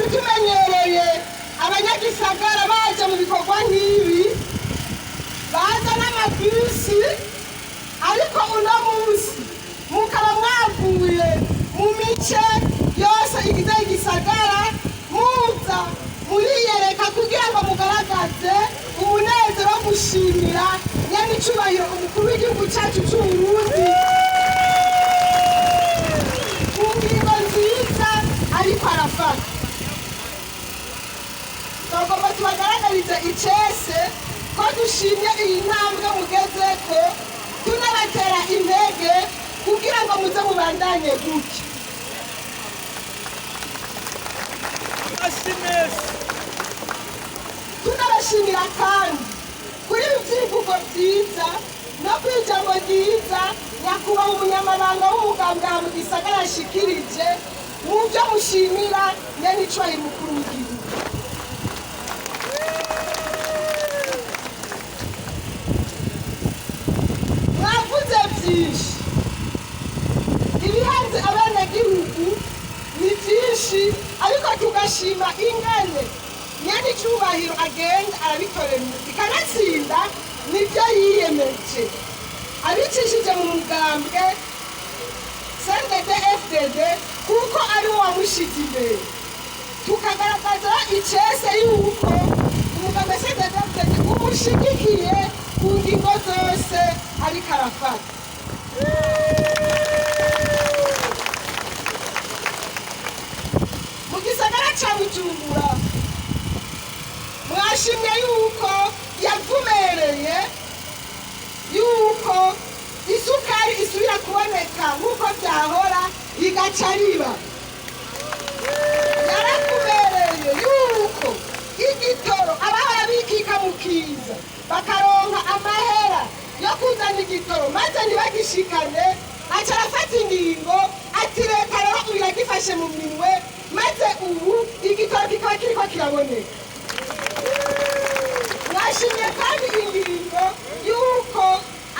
Tumenyereye abanyagisagara baje mu bikorwa nk'ibi, baza n'amabisi, ariko uno munsi mukaba mwavuye mu mice yose igize igisagara, muza muriyereka kugira ngo mugaragaze umunezero wo gushimira nyenicubahiro umukuru w'igihugu cyacu c'Uburundi ku ngingo nziza ariko arafata. Tugomba tubagaragarize icese ko dushimye iyi ntambwe mugezeko, tunabatera intege kugira ngo muze mubandanye gutya. Tunabashimira kandi kuri ibi byivugo byiza no ku ijambo ryiza nyakubahwa umunyamabanga w'umugambwe mu gisagara ashikirije mu byo mushimira nyenicubahiro umukuru w'igihugu. Mwavuze byinshi, ibihanze abenegihugu ni byinshi, ariko tugashima ingene nyenicubahiro agenda arabikorera umuti, kanatsinda nibyo yiyemeje abicishije mu mugambwe CNDD FDD, kuko ari wo wamushize imbere. Tukagaragaza icese yuko umugambwe CNDD FDD umushigikiye ku ngingo zose ariko arafata. Mu gisagara ca Bujumbura mwashimye yuko yavumereye yuko isukari isubira kuboneka nk'uko byahora, igaca riba. Yarakubereye yuko igitoro abahora bikika mu kiza bakaronka amahera yo kuzana igitoro maze ntibagishikane, aca arafata ingingo ati leta rero ubu iragifashe mu minwe, maze ubu igitoro kikaba kiriko kiraboneka. Mwashimye kandi ingingo yuko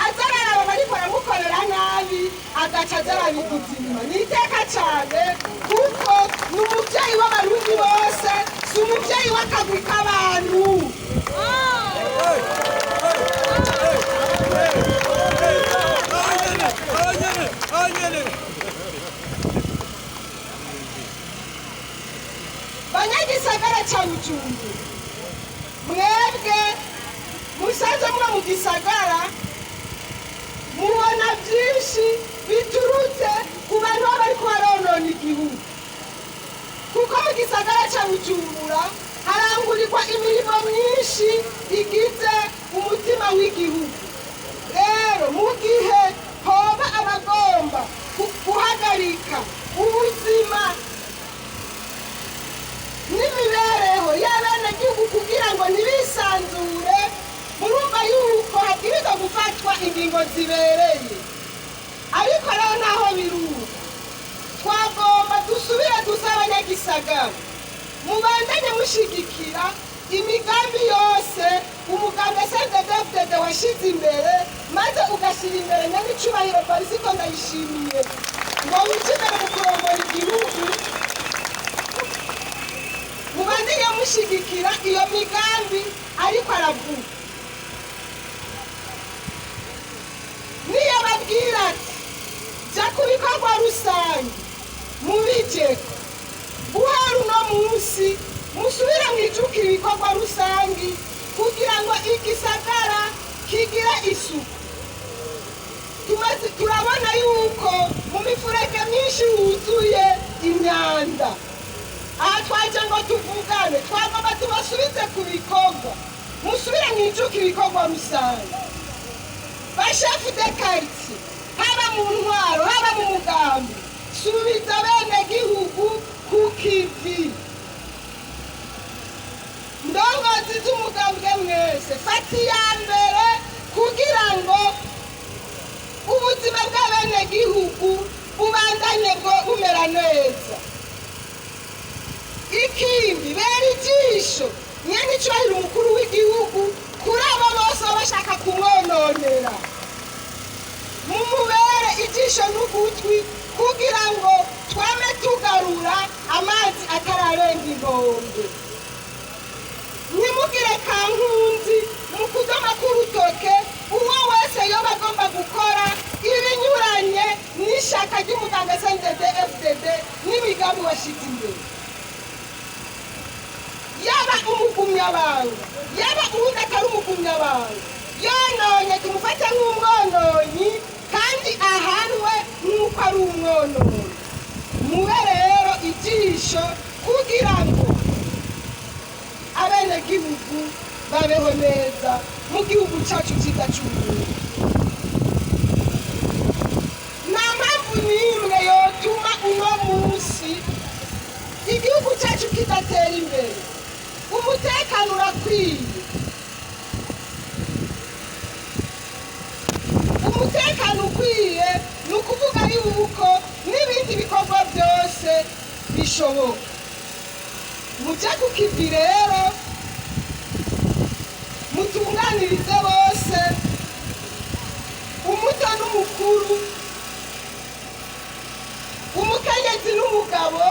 azararaba bariko baramukorera nabi, agaca azarabiguza inyuma. Ni iteka cane kuko ni umuvyeyi w'Abarundi bose, si umuvyeyi w'akagwi k'abantu. Banyagisagara ca Bujumbura, mwebwe musanzwe muba mu gisagara, mubona byinshi biturutse ku bantu baba bariko baronona igihugu, kuko mu gisagara ca Bujumbura harangurirwa imirimo myinshi igize umutima w'igihugu. Rero mu gihe hoba abagomba guhagarika ubuzima n'imibereho y'abenegihugu kugira ngo ntibisanzure, murumva yuko habwirizwa gufatwa ingingo zibereye. Ariko rero naho biruka, twagomba dusubire dusaba abanyagisagara mubandanye mushigikira imigambi yose umugambwe CNDD-FDD washize imbere, maze ugashyira imbere nyenicubahiro Varisito Ndayishimiye ngo wije imbere mu kurongora igihugu. Mubandanye mushigikira iyo migambi ariko aravuga. Niyo babwira ati jya ku bikorwa rusange mubijeko, guhera uno munsi musubire mwijukire ibikorwa rusange kugira ngo igisagara kigire isuku. Turabona yuko mu mifurege myinshi huzuye imyanda. Aha twaje ngo tuvugane, twagomba tubasubize ku bikorwa, musubire mwijukire ibikorwa rusange. Bashefu de quartier, haba mu ntwaro haba mu mugambi, subiza abenegihugu ku kivi. Ndongozi z'umugambwe mwese, fata iya mbere kugira ngo ubuzima bw'abenegihugu bubandanye bwo bumera neza. Ikindi, bera ijisho nyenicubahiro umukuru w'igihugu kuri abo bose baba bashaka kumwononera, mumubere ijisho n'ugutwi kugira ngo twame tugarura amazi atararenga inkombe. ry'umuganga CNDD FDD n'imigambi washize imbere. Yaba umugumyabanga, yaba uwundi atari umugumyabanga, yononye tumufate nk'umwononyi kandi ahanwe nk'uko ari umwononyi. Mube rero ijisho kugira ngo abenegihugu babeho neza mu gihugu cyacu cyiza cy'Uburundi. Nta mpamvu n'imwe yotuma uno munsi igihugu cyacu kidatera imbere. Umutekano urakwiye, umutekano ukwiye ni ukuvuga yuko n'ibindi bikorwa byose bishoboka. Mujye ku kivi rero, mutunganirize bose, umuto n'umukuru, umukenyezi n'umugabo,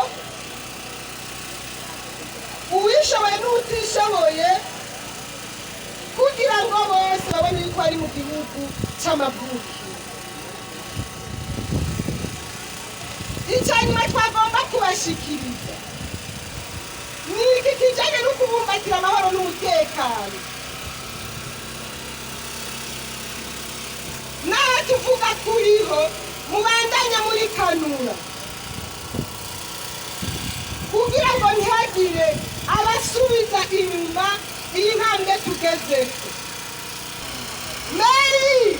uwishoboye n'utishoboye, kugira ngo bose babone yuko ari mu gihugu c'amavukiro. Icya nyuma twagomba kubashikiriza ni iki kijanye no kubumbatira amahoro n'umutekano. Naho tuvuga kuriho, mubandanya muri kanura kugira ngo ntihagire abasubiza inyuma iyi ntambwe tugezeko. Meri